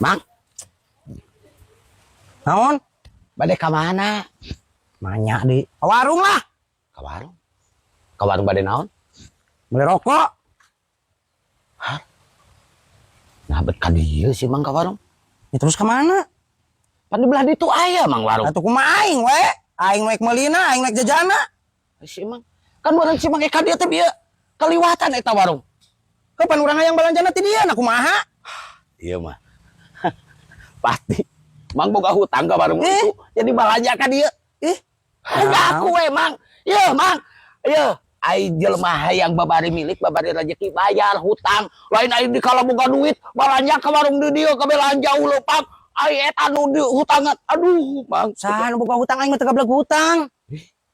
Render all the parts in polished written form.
Mang, Naon? Bade ka mana? Manya di ka warung lah. Ka warung. Ka warung bade naon? Beli rokok. Nah, bet ka dieu sih, Mang, ka warung. Ya, terus kemana? Pan di belah ditu aya, Mang, warung. Atuh kumaha aing we? Aing rek meulina, aing rek jajana. Si Mang. Kan warung si Mang ka dieu teh bieu kaliwatan eta warung. Kapan urang hayang balanjana ti dieu, nah kumaha? Iya mah. Pasti. Mang boga hutang ke warung Eh? itu. Jadi balanja ka dieu. Ih, Enggak aku we, Mang. Iya, Mang. Iya. Ai jelema hayang babari milik, babari rezeki, bayar hutang. Lain ai di kalau boga duit, balanja ke warung di dieu, ke belanja leumpang. Ai eta nu di hutangan. Aduh, Mang. Saha nu boga hutang? Aing mah teu gablek hutang.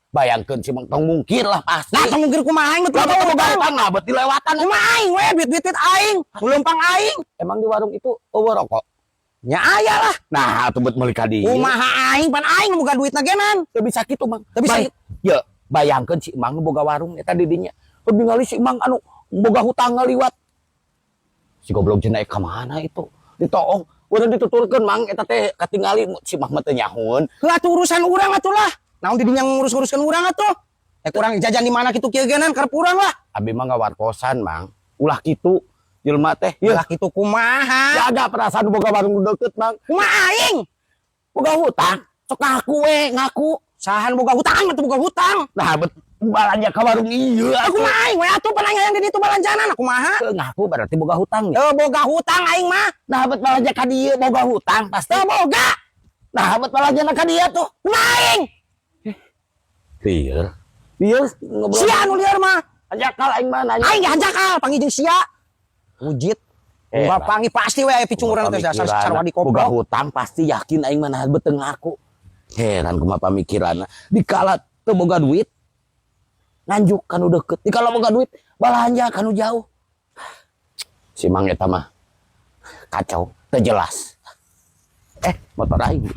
Bayangkeun si Mang, tong mungkir lah pasti. Nah, tong mungkir kumaha, aing mah teu Lah boga boga hutang. Hutang nah bet dilewatan. Kumaha aing we, duit-duit aing, nu leumpang aing. Emang di warung itu euweuh rokok? Nya aya lah. Nah, atuh bet meuli ka dieu. Kumaha aing, pan aing nu boga duitna genan. Teu bisa kitu, Mang. Teu bisa. Ya, bayangkeun si Mang nu boga warung eta di dinya. Ningali si Mang anu boga hutang ngaliwat. Si goblok cenah ka mana itu? Ditoong. Urang dituturkeun, Mang, eta teh katingali si Mang mah teu nyahoeun. Heuh atuh, urusan urang atuh lah. Naon di dinya ngurus-nguruskeun urang atuh? Eh, kurang jajan di mana kitu kieu genan karep urang lah. Abi mah ngawartosan, Mang. Ulah kitu jelema teh. Yeuh, Ulah kitu kumaha? Jaga perasaan nu boga warung nu deukeut, Mang. Kumaha aing? Boga hutang. Sok ngaku we, ngaku. Saha nu boga hutang? Aing mah teu boga hutang. Nah, bet balanja ka warung ieu. Aku mah aing we atuh, pan aing hayang di ditu balanjana, kumaha? Teu ngaku berarti boga hutang ya. Teu boga hutang aing mah. Nah, bet balanja ka dieu boga hutang pasti. Teu boga. Nah, bet balanja ka dieu tuh. Kumaha aing? Lieur. Lieur ngobrol. Sia nu lieur mah. Hanjakal aing mah nanya. Aing ge hanjakal panggih jeung sia. Wujit. Eh, Boga panggih pasti we aya picunguran teh, dasar sarua di Boga koplok. Hutang pasti, yakin aing mah, nah bet teu ngaku. Heran kumaha pamikiranna. Dikala teu boga duit nganjuk ka nu deukeut. Dikala boga duit balanja ka nu jauh. Si Mang eta mah kacau, teu jelas. Eh, motor aing.